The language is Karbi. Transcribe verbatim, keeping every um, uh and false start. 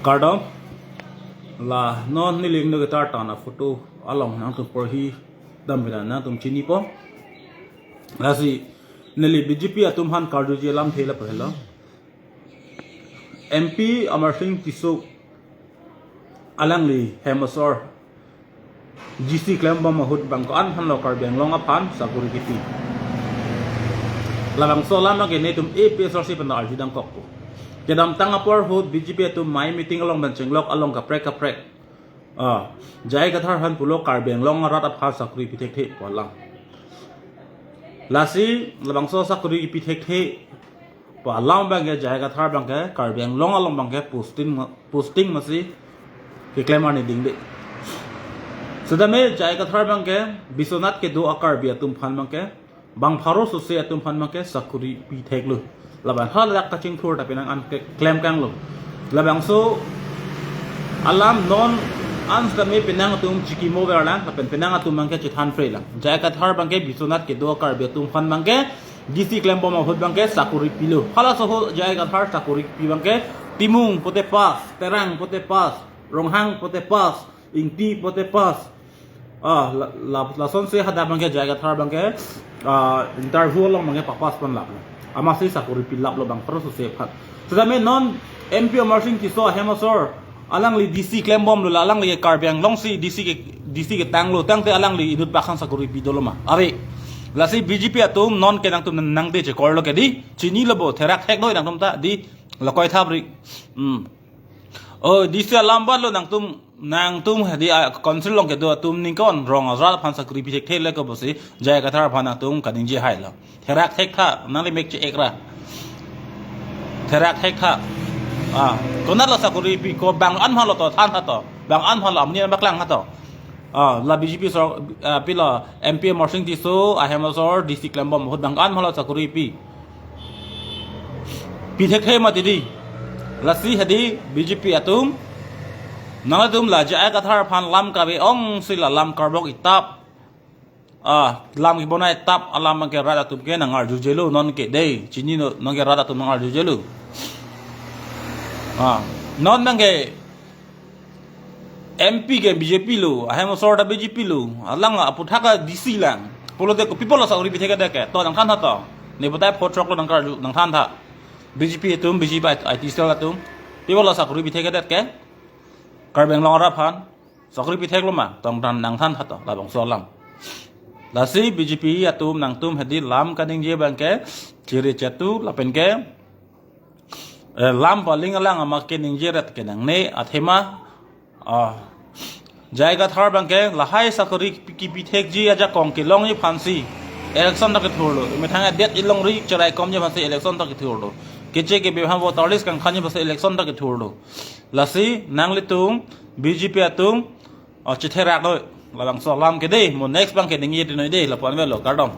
Kardom. La non neli ingno ketar tan a photo along nangtum porhi dam bina nangtum chinipo. Lasi neli B J P atum aphan karjuji alamthe lapu helo. M P Amarsing Tisso alangli hem asor D C klembom ahut bang ko-an aphan lo Karbi Anglong aphan sakori kipi. Labangso alam ke netum A P H L C pen arju dangkokpo. Kedamtang apor ahut B J P atum amei meeting along pen chenglok along kaprek kaprek, ah, J I Kathar aphan pulo Karbi Anglong arat aphan sakori pi thekthe pu alam. Lasi labangso sakori pi thekthe pu alam abangke J I Kathar abangke Karbi Anglong along abangke posting ma-, posting masi keklem arni dingde. Setame J I Kathar abangke Biswanath kedo a-Karbi atum aphan abangke bang pharo sose atum aphan abangke sakori pi theklo. Labang haladak kachingthur ta penang an ke-, klem kanglo. Labangso alam non an setame penang atum chikimo verlang, lapen penang atum abangke chethan frelang. J I Kathar abangke Biswanath kedo a-Karbi atum aphan abangke D C klembom ahut abangke sakori pilo. Halaso ahut J I Kathar sakori pi abangke Timung pote pass, Terang pote pass, Ronghang pote pass, Ingti pote pass. Ah, la, la, lasonsi hadak abangke J I Kathar abangke, ah, interview along abangke papass ponlap. Amatsi sakori pilaplo bang pharo sose aphan. Setame non M P Amarsing Tisso ahem asor alangli D C klembomlo, la alangli Karbi Anglong si D C ke, D C ketanglo, tangte alangli inut bak aphan sakori pi dolo ma? Are. Lasi B J P atum nonke nangtum nangde chekorlo ke di, chinilo bo, therak thek noi nangtum ta di, lakoi thapri. Hmm. Oh, D C alam banlo nangtum, nangtum hadi a council along kedo atum ningkan rong arat aphan sakori pi thekthe le ko pusi J I Kathar aphan nangtum kaningje hailo. Therak thektha, nangli mek che-ek ra. Therak thektha. Ah, konatlo sakori pi, ko bang an aphanlo to thantha to. Bang an aphanlo amni an paklang tha to. Ah, la B J P sor, ah, pilo M P Amarsing Tisso ahem asor D C klembom ahut bang an aphanlo sakori pi. Pi thekthe mati di. Lasi hadi B J P atum, nangtum la J I Kathar aphan lam kave-ongsi la lam karbok itap, ah, lam kebonai tap alam abangke rat atum ke nangarjujelo, nonke dei, chinilo, nonke rat atum nangarjujelo. Ah, non abangke M P ke B J P lo, ahem asor ta B J P lo, alang aputhak a D C lang. Pulote ko pi apotlo sakori pi thekthedet ke, to nangthantha to. Ne batai photrok lo nangkarju, nangthantha. B J P atum, B J P I T cell atum, pi apotlo sakori pi thekthe ke? Karbi Anglong arat aphan sakori pi theklo ma? Tong tan nangthantha to, labangso alam. Lasi B J P atum nangtum hadi lam kaningje abangke chiri chetu lapen ke, eh, lam paling alang ama keningje rat ke nangne athema, ah, J I Kathar abangke lahai sakori kipi thekji ajakong kelongji aphansi election ta kethurlo. Methang adet ilongri cheraikomji aphansi election ta kethurlo. Keche kebe aphan voter list kangkhanji aphansi election ta kethurlo. Lasi nanglitum B J P atum, oh, chetherak noi. Labangso alam ke dei, mo next abangke ningje noi dei, lapu-an avelo, kardom.